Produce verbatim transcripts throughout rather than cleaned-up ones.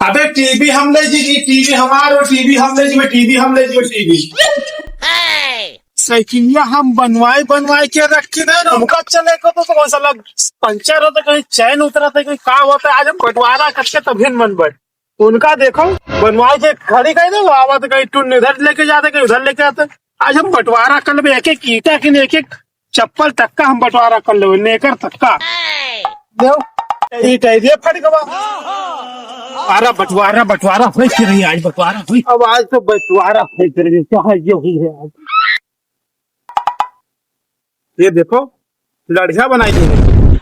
अबे टीवी हम ले जी, टीवी हमार हो, टीवी हम ले जी, टीवी हम ले जी, टीवी। साइकिलिया हम बनवाए, बनवाए के रखे दे ना, हमका चले को तो, तो कौन सा लग पंचर होता, कहीं चैन उतरत है, कहीं का होता है, आज हम बंटवारा करके तभी न बनबे। उनका देखो, बनवाए के खड़ी कर दे, वो आवत कहीं टुन इधर लेके जाते, कहीं उधर लेके आते। आज हम बंटवारा कर लेबे, एक एक ईंटा के, एक एक चप्पल तक का हम बंटवारा कर लेबे, नेकर तक का। देव, ई कह दिए फट गवा। अरे बंटवारा, बंटवारा होई के रही, आज बंटवारा होई। अब आज तो बंटवारा होई के रही, कहाँ ये हुई है आज। ये देखो, लड़िया बनाई दी है।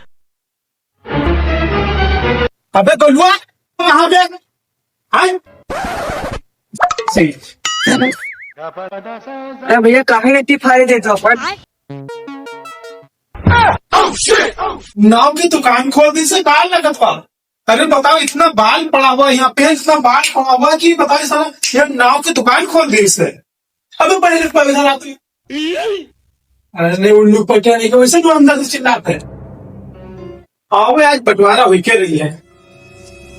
अबे गोलुआ, कहाँ बे? हाय। सही। अरे भैया, काहे इतनी फायदे देते हो अपन? नाव की दुकान खोल दी से बाल लगत बा। अरे बताओ, इतना बाल पड़ा हुआ है यहाँ पे, इतना बाल पड़ा हुआ है कि बताओ साला, ये नाव की दुकान खोल दी इसने। अबे पहले पैसा लाते। अरे नहीं, उल्लू पटिया नहीं, वैसे तो अंदर से चिल्लाते हैं। आओ बे, आज बंटवारा हुई के रही है।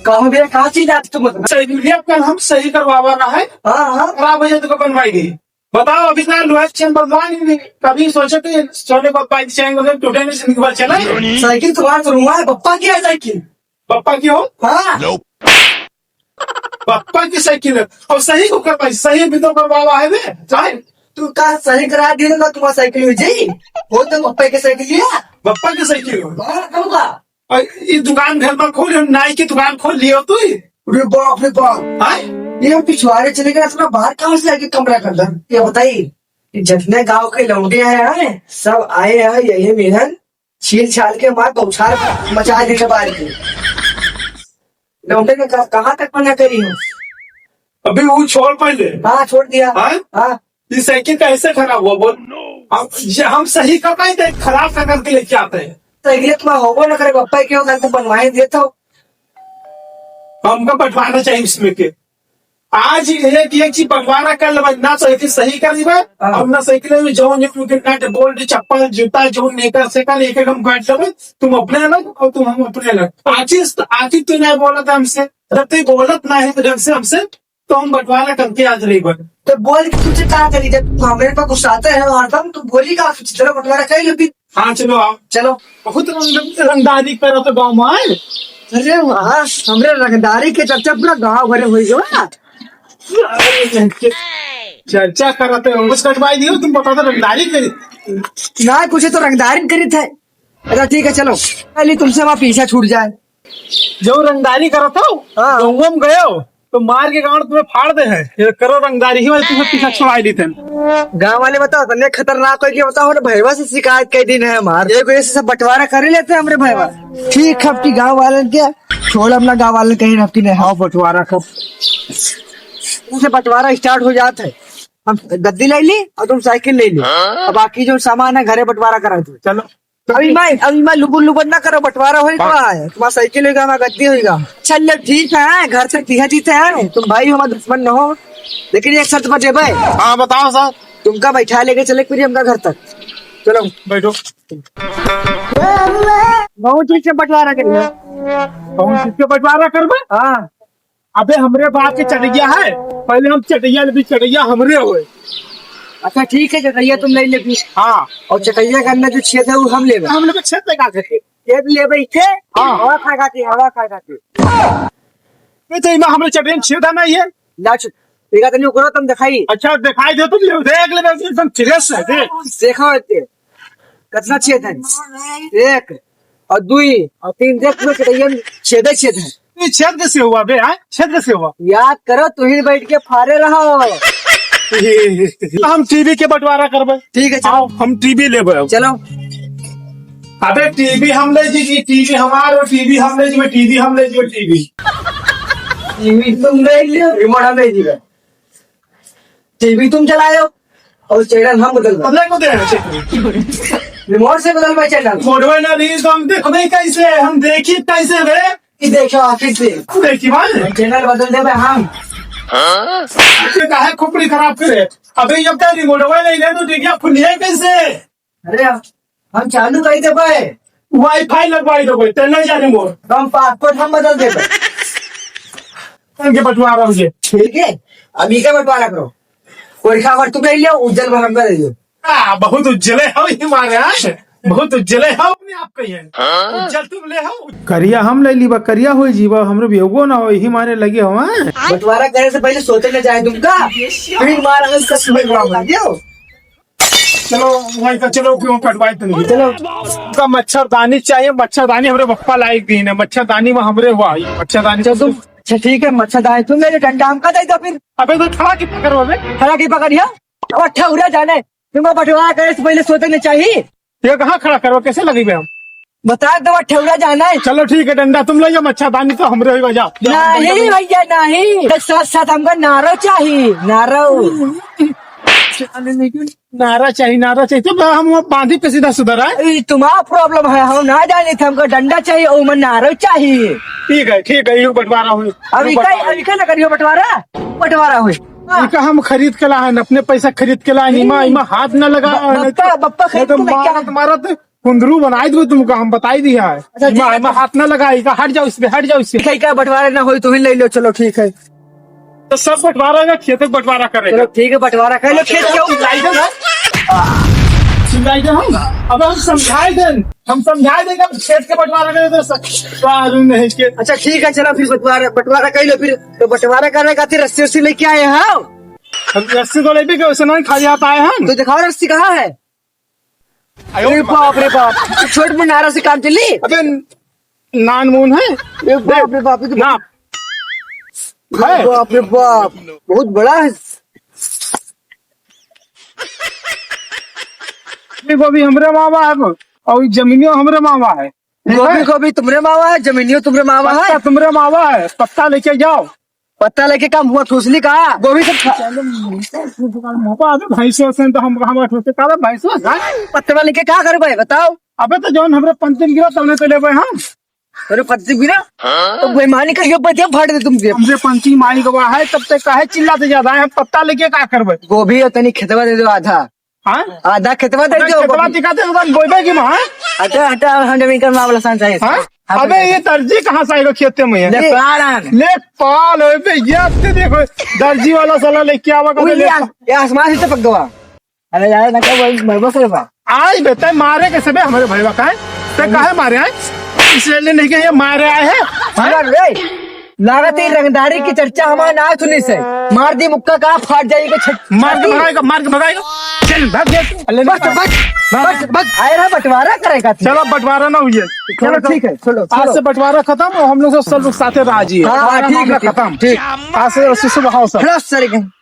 कहो बे, कहाँ चिल्लाते तुम? सही, ये कल हम सही करवावा ना है। हाँ, हाँ। खराब हो जाए तो बनवाई नहीं। बताओ, अभी ना लोहा चैन बनवा नहीं, कभी सोचे थे सोने को पाइप चैन को टूटे नहीं, जिंदगी भर चला। साइकिल तुम्हारा तो रुआ है, पप्पा की है साइकिल। पप्पा की हो? हाँ। पप्पा की साइकिल है। और सही को कर पाई, सही भी तो करवावा है बे, चाहे। तू का सही करा दियो ना, तुम्हारा साइकिल हो जाई। वो तो पप्पा की साइकिल है। पप्पा की साइकिल हो? हाँ, कब का? और ये दुकान घर पर खोल, हम नाई की दुकान खोल लियो तू ही। अरे बाप रे बाप। हाँ? ये हम पिछवाड़े चले गए, अपना बाहर कहाँ से आके कमरा कर ला? ये बताइए, कि जितने गांव के लौंडे आए हैं, सब आए हैं, यही मिलन छील छाल के मार बौछार मचा देने बाहर की। लौंडे ने कहा, कहाँ तक मना करी हूँ? अभी वो छोड़ पहले। हाँ, छोड़ दिया। हाँ? हाँ। ये साइकिल कैसे खराब हुआ बोल? हम, ये हम सही कर रहे थे, खराब कर करके लेके आते हैं। साइकिल तुम्हारा होबो न करे, पप्पा क्यों घर से बनवाए देता हो? हमका बंटवारा चाहिए इसमें के। आज ही एक, एक चीज बंटवारा कर लेबे, ना तो एक सही कर लेबे, हाँ। और ना साइकिल में जौन, जौन के नट, बोल्ट, चप्पल, जूता, जौन नेकर सेकर, एक, एक हम काट लेबे, तुम अपने अलग और तुम हम अपने अलग। आखिर, आखिर तू नहीं बोला था हमसे, जब तू बोलत ना है ढंग से हमसे, तो हम बंटवारा करके आज रही बन। तो बोल के तुझे क्या करी, जब तू हमारे पर गुस्साते हैं हरदम, तो बोली का, चलो बंटवारा कर लो फिर। हाँ, चलो आओ। चलो। बहुत रंग-, रंगदारी करत गाँव में, आए। अरे वाह, हमरे रंगदारी के चर्चा पूरा गाँव भरे होई गवा। चर्चा करत है, उंगस कटवाई दियो, तुम बता दो रंगदारी करी। ना, कुछ तो रंगदारी करी थे। अच्छा, ठीक है, चलो। पहले तुमसे वहाँ पीछा छूट जाए। जो रंगदारी करत हो, हाँ। गंगवा में गयो, तो मार के गांड तुम्हें फाड़ दे है। ये करो रंगदारी ही वाले तुम्हें पीछा छुड़ाई ली थे। गांव वाले बताओ, तन्ने खतरनाक हो कि बताओ ना, भैया से शिकायत कई दिन है हमार। एक वजह से सब बंटवारा कर ही लेते हैं हमरे भैया। ठीक है, आपकी गांव वालन के छोड़, अपना गांव वालन कहीं रखती नहीं। आओ बंटवारा कब? उनसे बंटवारा स्टार्ट हो जात है। हम गद्दी ले ली और तुम साइकिल ले ली। हाँ? अब बाकी जो सामान है घरे बंटवारा करा दो। चलो। अभी मैं, अभी मैं लुबुर लुबुर ना करो, बंटवारा होई का है? तुम्हारा साइकिल होइगा, हमारा गद्दी होइगा। चल ले, ठीक है, घर से दिया जीते हैं, तुम भाई हमारा दुश्मन न हो, लेकिन एक शर्त पर जेबे। हाँ, बताओ सर। तुमका बैठा लेके चले फिर हमका घर तक। चलो। बैठो। बहुत चीज से बंटवारा करिए। कौन चीज के बंटवारा करबे? हाँ। अबे हमरे बाप के चटैया है, पहले हम चटैया लेबी, चटैया हमरे होए। अच्छा ठीक है, चटैया तुम ले लेबी। हाँ। और चटैया के अंदर जो छेद है वो हम लेबे। हम लोग छेद लगा के। छेद लेबे इसे? हाँ। हवा खा खाती, हवा खा खाती। ये तो इमा हमरे चटैया में छेद है ना ये? ना छु-, देखा तनी ओकरा तुम दिखाई। अच्छा दिखाई दे तुम, ले देख ले, एकदम फ्रेश है, देख। देखो इते। कितना छेद है? एक और दुई और तीन, देख लो चटैया में छेदे छेद है। ये छेद कैसे हुआ बे, हाँ? छेद कैसे हुआ? याद करो, तू ही बैठ के फारे रहो। तो हम टीवी के बंटवारा करबे। ठीक है, चलो। आओ, हम टीवी लेबे अब। चलो। अबे टीवी हम ले जी, टीवी हमार हो, टीवी हम ले जी, टीवी हम ले जी, टीवी। टीवी तुम ले लियो, रिमोट हम ले जी। टीवी तुम चलायो और चैनल हम बदल दो। हमने को दे रहे हैं चैनल। रिमोट से बदल भाई चैनल। मोड़वे ना रही तो हम देखबे कैसे, हम देखी कैसे बे? ये देखो आखिर से। तू देखी भाई। चैनल बदल देबे हम। ये काहे खोपड़ी खराब करे? अबे ये तो रिमोटवे ले ले तो देखिया खुलिए कैसे? अरे हम चालू कर देबे। वाईफाई लगवाई देबे, ते नहीं जाने मोर। हम पासवर्ड हम बदल देबे। इनके बंटवारा हो जाए। ठीक है, अब इनका बंटवारा करो। कोरिखा अगर तुम ले लियो, उज्जल भर हमका दे दियो। आ, बहुत उज्जले हो ही मारे, हाँ? बहुत उज्जले हो अपने आप कहिए। उज्जल तुम ले हो। करिया हम ले लीबा, करिया होई जीवा, हमरे बेवगो ना होई, ही मारे लगे हो, हाँ? बंटवारा करे से पहले सोचे ना चाहे तुमका। फिर मारा इसका सुबह बंटवारा दियो। चलो, वहीं का चलो, क्यों कटवाई तुम? चलो। का मच्छरदानी चाहिए, मच्छरदानी हमरे पप्पा लायक दी ने, मच्छरदानी में हमरे हुआ, मच्छरदानी तो तुम, अच्छा ठीक है, मच्छरदानी तुम मेरे डंडा हमका दे दो फिर। अबे तो खड़ा की पकड़ो बे। खड़ा की पकड़िया? अब ठौरा जाने, तुम बंटवारा करे से पहले सोचे ना चाहिए। ये कहाँ खड़ा करवा, कैसे लगइबे हम? बता दो, ठौरा जाना है। चलो ठीक है, डंडा तुम ले जाओ, मच्छरदानी तो हमरे होइगा, जाओ। नहीं भैया, नहीं। तो साथ साथ हमका नारो चाहिए, नारो। नारा चाहिए, नारा चाहिए, तो हम वो बांधी पे सीधा सुधर आए। ई तुम्हारा problem है, हम ना जाने थे, हमका डंडा चाहिए, ओमे नारो चाहिए। ठीक है, ठीक है, ये बंटवारा हुई। अब ये इका, बंटवारा अब इका ना करियो बंटवारा, बंटवारा हुई। हाँ। इका हम खरीद के लाए हैं, अपने पैसा खरीद के लाए हैं, इमा, इमा हाथ ना लगा, ब-, नहीं तो, बप्पा, बप्पा नहीं तो खरीद के लेके मारत, आए। मारत कुंदरू बनाई दो तुमका, हम बताई दिया है। अच्छा, ठीक है। मैं, मैं हाथ ना लगाई का, हट जाओ इसमें, हट जाओ इससे। ठीक है, क्या बंटवारा ना होई, तुम ही ले लो, चलो ठीक है। तो सब बंटवारा का, खेत बंटवारा करेगा। चलो ठीक है, बंटवारा कर लो, खेत क्यों? चिल्लाई दे ना। चिल्लाई दे हम। अब हम समझाए दें, हम समझाए दें कि अब खेत के बंटवारा करें तो स-, सारू नहीं के। अच्छा ठीक है, चलो फिर बंटवारा, बंटवारा कर लो फिर। तो बंटवारा करने खातिर रस्सी उस्सी लेके आए हैं। हम रस्सी तो लेबे के, वैसे नहीं खाली हाथ आए हैं। तो दिखाओ रस्सी कहाँ है? आयो अरे बाप रे बाप, छोट में नारा से काम चली। अबे नान मून है। अरे बाप रे बाप, ये तो ना। अरे है। बाप रे बाप, बहुत बड़ा है। ये गोभी हमरे मावा है और जमीनियो हमरे मावा है। ठीक है? गोभी, गोभी तुमरे मावा है, जमीनियो तुमरे मावा है। पत्ता तुमरे मावा है, पत्ता लेके जाओ। पत्ता लेके का मुँह ठूसली का? गोभी सब खा- चलो, मुँह पे अबे भैंसवा से तो हम, हम ठूसे का बे भैंसवा से? हाँ? पत्ता लेके का करबे बताओ? अबे तो जौन हमरे पंचम गिरा तौने तो लेबे हम। अरे पंचम गिरा? तो बेईमानी करियो, बतिया फाड़ दे तुमके। हमरे पंचम माई गवा है, तब ते काहे चिल्लाते ज्यादा है, हम पत्ता लेके का करबे? गोभी और तनी खेतवा दे दो आधा। हाँ? आधा खेतवा दे अबे दो, खेतवा गोभी। दिखा दे, ओकरा बोइबे की माँ? हटा, हटा, हम जमीन का मामला शांत है। हाँ? हाँ, अबे, ये दर्जी कहाँ से आएगा खेते में? ले पाल आन। ले पाल, अबे, ये अब ते देखो, दर्जी वाला साला लेके आवा का वही ले ये आ-, ये आसमान से टपक गवा। अरे यार, ना क्या वही मरबो से बा। आज बे, तै मारे कैसे बे हमारे भईवा का है? तै काहे मारे आए? इसलिए नहीं कि ये मारे आए हैं। हाँ? सुना रे, लागत है रंगदारी की चर्चा हमारे ना सुनी से। मार दी मुक्का का फाट जाएगी छट-, मार के छाती। भगाएगा, मार के भगाएगा। चल, भाग जा। अल्ले बस, बस, बस, बस। आए रहा बंटवारा करेगा तू। चलो, बंटवारा ना हुई है। चलो, ठीक है, चलो, आज से चलो। बंटवारा खत्म और हम लोग सब, सब लोग साथे राजी है। हाँ, हाँ, बंटवारा ठीक है, मामला ठीक, खत्म। ठीक। आज से, से सुबह आओ सब। फ्लश सर के।